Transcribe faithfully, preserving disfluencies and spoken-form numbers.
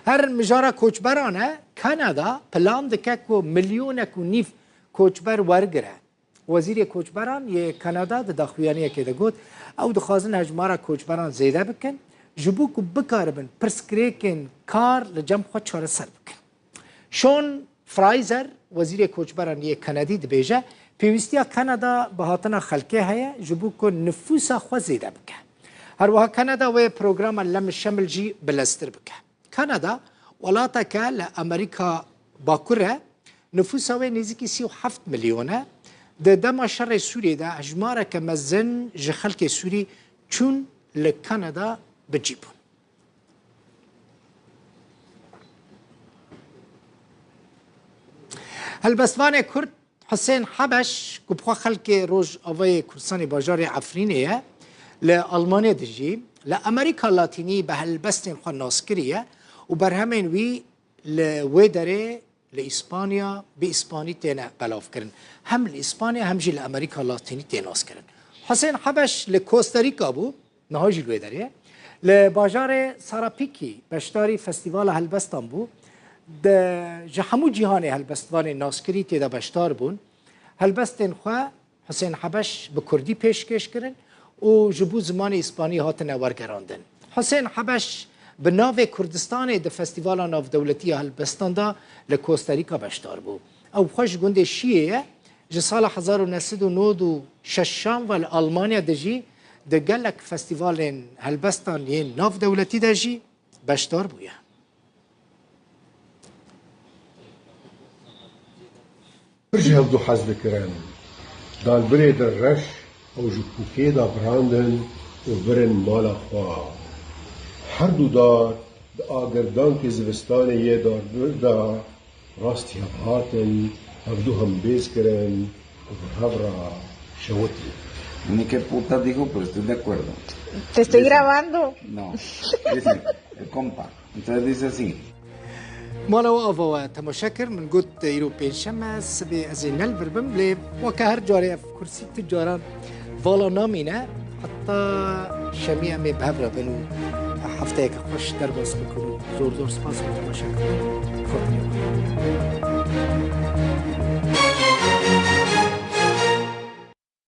Her mijara koçberan e, Kanada plan dike ku milyonek û nîv koçber wergire. Wezîrê Koçberan yê Kanada di daxuyaniyekê de got, ew dixwazin hejmara koçberan zêde bikin, ji bo ku bikaribin pirsgirêkên kar li cem xwe çareser bikin. Sean Fraser, wezîrê koçberan yê Kanadî dibêje, pêwîstiya Kanada bi hatina xelkê heye ji bo ku nifûsa xwe zêde bike. Her wiha Kanada wê programa Lem Şemil jî bileztir bike. Kanada welateke li Amerîka Bakur e, nifûsa wê nêzîkî sî û heft milyon e. Di dema şerê Sûriyê de hejmareke mezin ji xelkê Sûrî çûn li Kanada bi cî bûn. Helbestvanê Kurd Husên Hebeş, ku bi xwe xelkê Rojavayê Kurdistanê bajarê Efrînê ye, li Almanyê dijî, li Amerîka Latînî bi helbestên xwe nas kiriye û berhemên wî li wê derê li Îspanya bi îspanî têne belavkirin. Hem li Îspanya hem jî li Amerîka Latînî tê naskirin. Husên Hebeş li Kosta Rîka bû, niha jî li wê derê ye. Li bajarê Sarapîkî beşdarî Festîvala Helbestan bû. De, ji hemû cîhanê helbestvanên naskirî tê de beşdar bûn. Helbestên xwe Husên Hebeş bi kurdî pêşkêş kirin û ji bo zimanê îspanî hatine wergerandin. Husên Hebeş bi navê Kurdistanê di Festîvala Navdewletî ya Helbestan de li Kosta Rîka beşdar bû. Ew xwe ji gundê Şiyê ye, ji sala hezar û neh sed û nod û şeşan ve li Almanya dijî, di gelek festîvalên helbestan yên navdewletî de jî beşdar bûye. Pir ji hevdu hez dikirin. Dalbirê di reş ew ji pûkê de birandin û birin mala xwe. Her du dar di agirdankê zivistanê yê darbir de rastî hev hatin, hevdu hembêz kirin û bi hev re şewitin. Ni che puta dico, pero estoy de acuerdo. Te estoy grabando. No. Dice, el compa. Entonces dice así. Mala we ava we temaşe kir, min got îro pêncşem e, sibê ez ê ne li vir bim, lê weke her carê ev kursî tu caran vala namîne, heta şemî em ê bi hev re bin û hefteyeke xweş derbas bikin û zor zor spas bo temaşekirinê. Xwedê